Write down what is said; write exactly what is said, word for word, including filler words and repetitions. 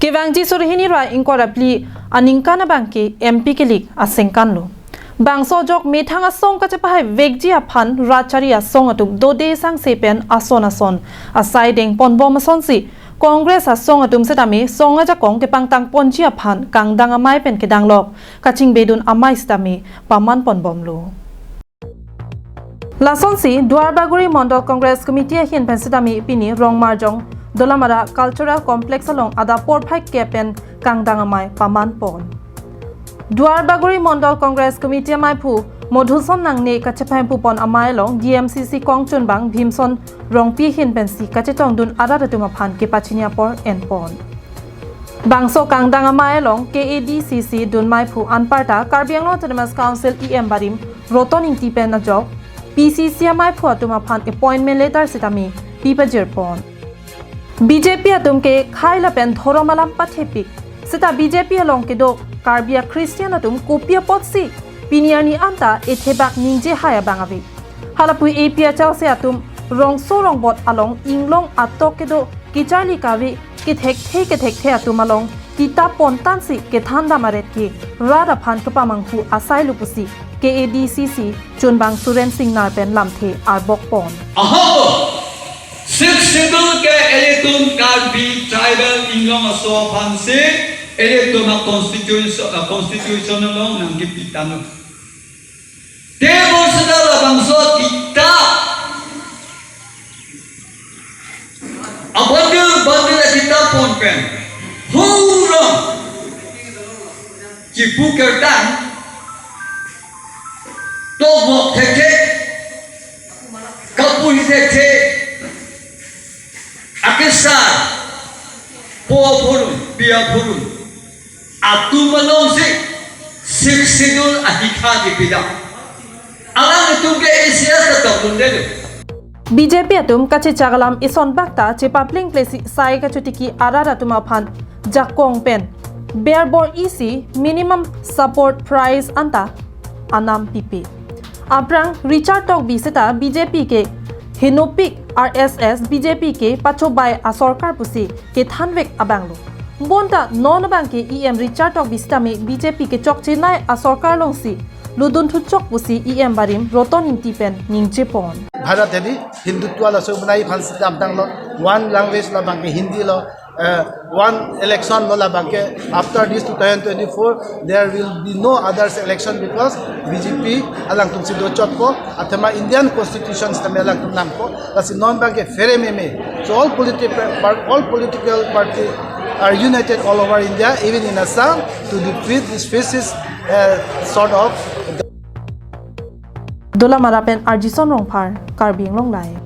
Kevangji suri hini ra ingkoi ra phli aningkan abangke M P kelik asengkan lo. Bangso ajok methang asong kachepahai vekji aphan rat chari asong atum dode sangse pen ason ason asai dengponbom asonsi Congress asong atum setame song ajakong kepangtang ponji aphan kangdang amei pen kedanglok kachingbedun amei setame pamanponbomlo. Lasonsi Duarbagori Mondol Congress Committee ahin pen setame pini Rongmarjong Dolamara Cultural Complex along adap porphai kep pen kangdang amei pamanpon. Duarbagori Mondol Congress Committee ameiphu Madhuson Nangne kachepahempupon amei along D M C C kongchunbang Bhimson Rongpi ahin pensi kachetongdun arat atum aphan kepachini apor enpon. Bangso kangdang amei along K A D C C dunmeiphu anparta Karbi Anglong Autonomous Council E M barim Roton Ingti pen ajok P C C ameiphu atum aphan appointment letter setame pipajirpon. B J P atum ke khai lapen dhorom alam pathepik. Seta B J P along kedo Karbi a Christian atum kopi apotsi pini arni anta ethebak ningjehai abang ave. Halapu A P H L C atum rongso rongbot along inglong atok kedo kecharli kave kethekthe kethekthe atum along kitap pontansi kethandam aret ke rat aphan kepamanghu asai lo pusi K A D C C chunbang Suren Singnar pen lamthe arbokpon. Aho! Sixth Schedule ke ilitum Karbi tribal inglong aso aphansi ilitum a constitution, a constitution along nangkepitanglo. Tebor seta labangso kitap abundle bundle akitap pon pen hurong chipu kertang tobok thekthe kapu hi thekthe akesar po phurun pia phurun atum alongsi Sixth Schedule ahikha kepidam. Alanglitum ke A C S ta tokdundelo. B J P atum kachechak alam isonbak ta chepapling plesi sai kachotiki arat atum aphan jakong pen berbor isi minimum support price anta anam pipe. Aphrang Richard Tokbi seta B J P ke henopik R S S B J P ke pachobai asorkar pusi kethanvek abanglo. Bonta non abangke E M Richard Tokbi setame B J P kechokchenei asorkar alongsi ludun thuchok pusi E M barim Roton Ingti pen ningjepon. Bharat hedi Hindutva laso bunai aphan sedam tanglo, one language labangke Hindi lo, uh, one election lo labangke. After this two thousand twenty-four, there will be no others election because B J P alangtumsi dochotpo, athema Indian Constitution setame alangtum nangpo, lasi non abangke phere meme. So all political par-, all political party are united all over India, even in Assam, to defeat this fascist, uh, sort of. Dolamara pen Arjison Rongphar, Karbi Anglong Live.